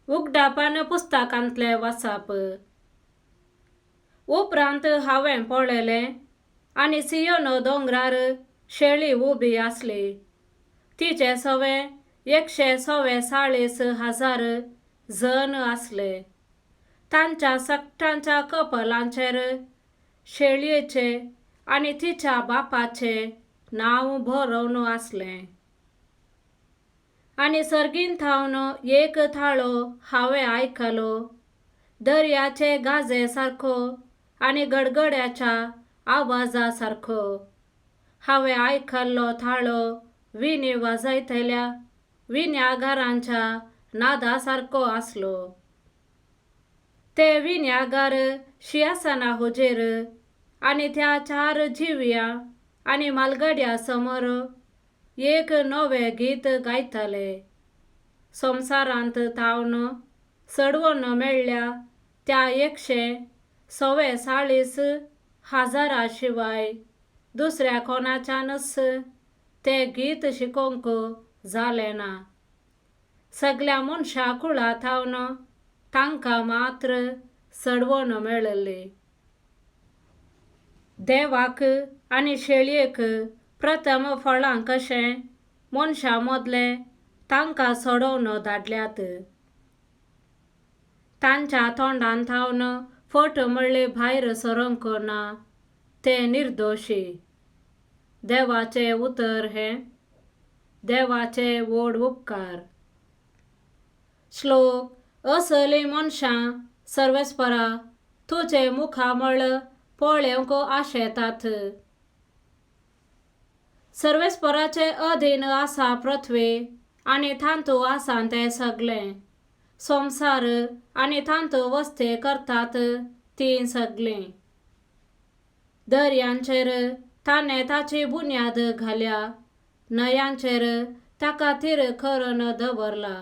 उगडापान पुस्तकांतलें वाचप. उपरांत हांवें पळयलें आनी सियोन दोंगरार शेळी उबी आसली. तिचे सवे 144,000 जण आसले. तांच्या सगटांच्या कपलांचेर शेळयेचे आनी तिच्या बापाचे नांव बरोवन आसलें. आनी सर्गीन थावन एक थाळो हांवें आयकलो, दर्याचे गाजे सारको आनी गडगड्याच्या आवाजा सारको. हांवें आयकल्लो थाळो विणी वाजयतल्या विण्यागारांच्या नादा सारको आसलो. ते विण्यागार शिंयासना हुजेर आनी त्या चार जिव्या आनी म्हालगड्या समोर एक नवें गीत गायताले. संवसारांत थावन चडवन मेळ्ळ्या त्या 144,000 शिवाय दुसऱ्या कोणाच्यानच तें गीत शिकोवंक जालें ना. सगल्या मनशां कुळा थावन तांकां मात्र चडवन मेळिल्ली. देवाक आनी शेळयेक प्रथम फळां कशें मनशां मदले तांकां सोडोवन धाडल्यात. तांच्या तोंडान थावन फट म्हळ्ळी भायर सरूंक ना, ते निर्दोशी. देवाचें उतर हें. देवाचे व्हड उपकार. श्लोक. असलीं मनशां सर्वेस्परा तुजें मुखामळ पळोवंक आशेतात. सर्वेस्पराचे अधीन आसा पृथ्वी आनी तांतू आसा तें सगळें, संवसार आनी तांतू वस्ते करतात तीं सगळीं. दर्यांचेर ताणें ताची बुन्याद घाल्या, न्हंयांचेर ताका थीर करून दवरला.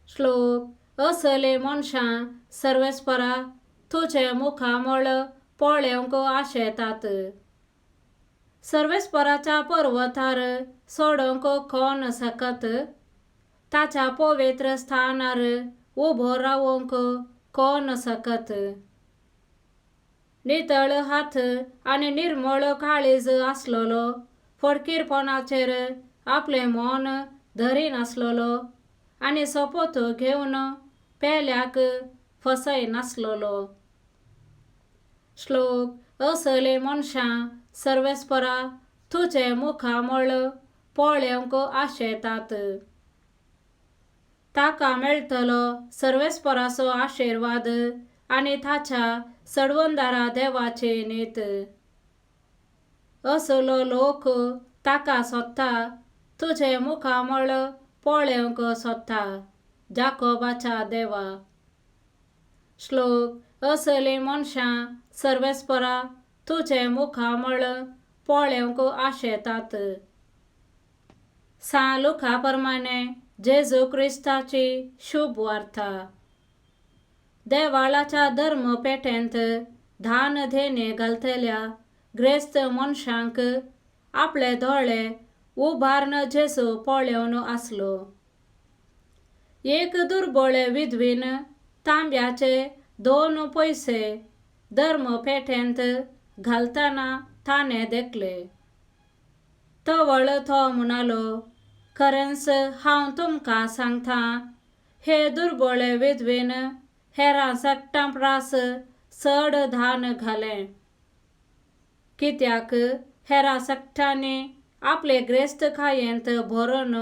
श्लोक. असलीं मनशां सर्वेस्परा तुजें मुखामळ पळोवंक आशेतात. सर्वेस्पराच्या पर्वतार चडोवंक कोण शकत? ताच्या पवित्र स्थानार उबो रावंक कोण शकत? नितळ हात आनी निर्मळ काळीज आसलेलो, फडकीरपणाचेर आपलें मन धरिनासलेलो आनी सोपोत घेवन पेल्याक फसयनासलेलो. श्लोक. असलीं मनशां सर्वेस्परा तुजें मुखामळ पळोवंक आशेतात. ताका मेळटलो सर्वेस्पराचो आशिर्वाद आनी ताच्या सडवंदारा देवाचे नेत. असलो लोक ताका सोदता, तुजें मुखामळ पळोवंक सोदता, जाकोबाच्या देवा. श्लोक. असलीं मनशां सर्वेस्परा तुजें मुखामळ पळोवंक आशेतात. सां लुका प्रमाणे जेजू क्रिस्ताची शुभ वार्ता. देवाळाच्या धर्म पेटेंत धान धेने घालतल्या ग्रेस्त मनशांक आपले दोळे उबारून जेजू पळोवन आसलो. एक दुर्बळे विधवीन तांब्याचे 2 पयशे धर्म पेटेंत घालतना ताणें देखले. तवळ तो म्हणालो, खरेंच हांव तुमकां सांगता, हे दुर्बळे विधवेन हेरां सगटां परस चड धान घालें. कित्याक हेरां सगटांनी आपले ग्रेस्तकायेंत भरून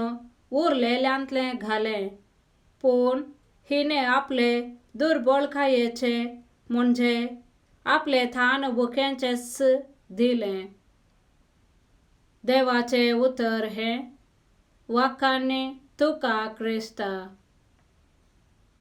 उरलेल्यांतलें घालें, पूण हिणें आपले दुर्बळकायेचे म्हणजे आपले थान बुकेंचेच दिलें. देवाचें उतर हें. वाखाणी तुका क्रिस्ता.